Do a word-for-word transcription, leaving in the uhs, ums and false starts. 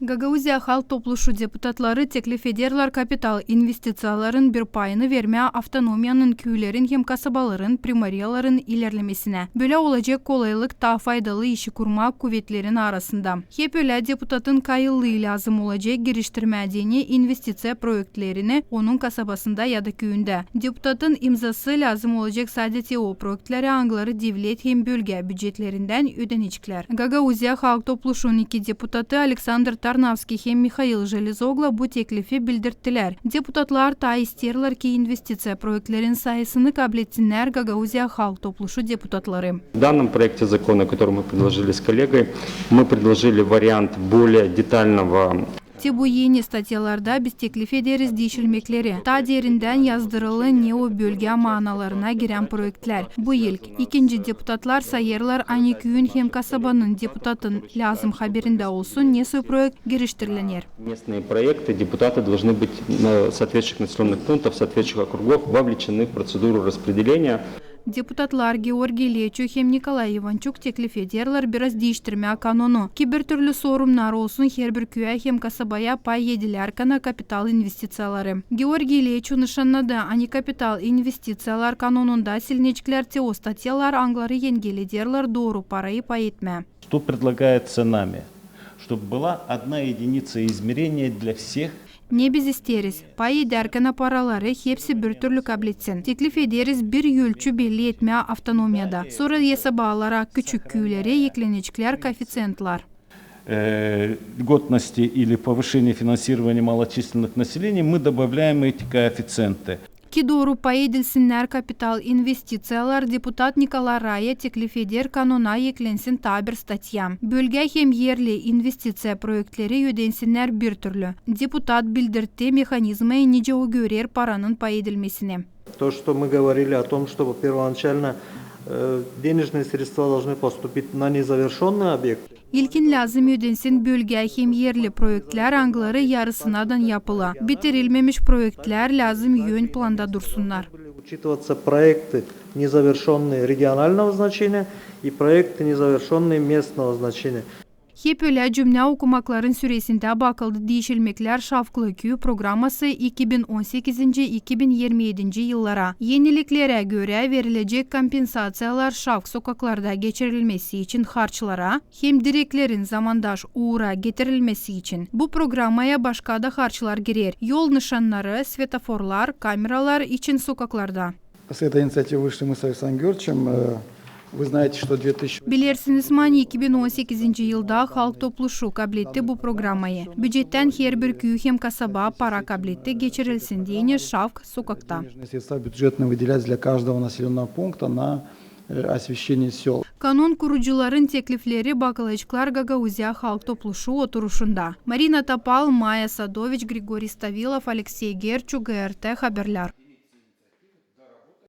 Gagauziya Halk Topluşu deputatları teklif ederlär kapital investiţiyaların bir payını vermää avtonomiyanın küülerin hem kasabaların, primariyaların ilerlemesinä. Bölä olacek kolaylık taa faydalı işi kurmaa kuvetlerin arasında. Hep ölä deputatın kayıllıı lääzım olacek giriştirmää deyni investiţiya proektlerini onun kasabasında ya da küüyündä. Deputatın imzası lääzım olacek sade te o proektlere, angıları devlet hem bölgä bücetlerinden ödeneceklär. Gagauziya Halk Topluşunun iki deputatı Aleksandr Tarnavski hem Mihail Jelezoglo bu teklifi bildirttilär. Deputatlar taa isteerlär, ki investiţiya proektlerin sayısını kablettinnär Gagauziya Halk Topluşu deputatları. В данном проекте закона, который мы предложили с коллегой, мы предложили вариант более детального. Te bu eni statyalarda biz teklif ederiz diişilmekleri, taa derindän yazdırılı ne o bölgä maanalarına girän proektlär. Bu ilk. İkinci, deputatlar sayêrlar, ani küüyün hem kasabanın deputatın lääzım haberindä olsun, nesoy proekt giriştirilenär. Местные проекты, депутаты должны быть, э, соответствующих населённых пунктов, соответствующих округов вовлечены в процедуру распределения. Deputatlar Georgiy Leço hem Nikolay İvançuk teklif ederlär biraz diiştirmää kanonu, ki birtürlü sorumnar olsun herbir küüyä hem kasabaya pay edilärkänä kapital investiţiyaları. Georgiy Leço nışannadı, ani kapital investiţiyalar kanonunda silineceklär te o statyalar, angıları engel ederlär dooru parayı pay etmää. Что предлагается нами? Чтобы была одна единица измерения для всех. Ne biz isteeriz? Pay edärkänä paraları hepsi birtürlü kabletsin. Teklif ederiz bir ölçü belli etmää avtonomiyada. Sora esaba alarak küçük küülerä ekleneceklär koefficientlar. Э, льготности или повышения финансирования малочисленных населений, мы добавляем эти коэффициенты. Ki dooru pay edilsinnär kapital investiţiyalar, deputat Nikolay Raya teklif eder, kanona eklensin taa bir statya. Bölgä hem erli investiţiya proektleri ödensinnär birtürlü. Deputat bildirtti mehanizmayı, nicä o görer paranın pay edilmesini. То, что мы говорили о том, чтобы первоначально, э, денежные средства должны поступить на незавершённые объекты. İlkin lääzım ödensin bölgä hem erli proektlär, angıları yarısınadan yapılı. Bitirilmemiş proektlär lääzım ön planda dursunnar. Учитываться проекты, незавершённые регионального значения, и проекты, незавершённые местного значения. Hep ölä cümlä okumakların süresindä bakıldı diişilmeklär Şavklı küü programası iki bin on sekizinci, iki bin irmi edinci yıllara. Eniliklerä görä verilecek kompensaţiyalar Şavk sokaklarda geçirilmesi için harçlara hem direklerin zamandaş uura getirilmesi için. Bu programaya başka da harçlar girer: yol nışannarı, svetoforlar, kameralar için sokaklarda. С этой инициативы вышли мы с Александром Георгиевичем. Э, вы знаете, что две тысячи... Bilersiniz, ani iki bin on sekizinci yılda Halk Topluşu kabletti bu programayı. Bücettän herbir küü hem kasaba para kabletti, geçirilsin deyni Şavk sokakta. Денежные средства бюджетные выделялись для каждого населённого пункта на, э, освещение сёл. Kanon kurucuların teklifleri bakılaceklar Gagauziya Halk Topluşu oturuşunda. Marina Topal, Maya Sadoviç, Grigoriy Stavilov, Aleksey Gerçu, GRT Haberlär.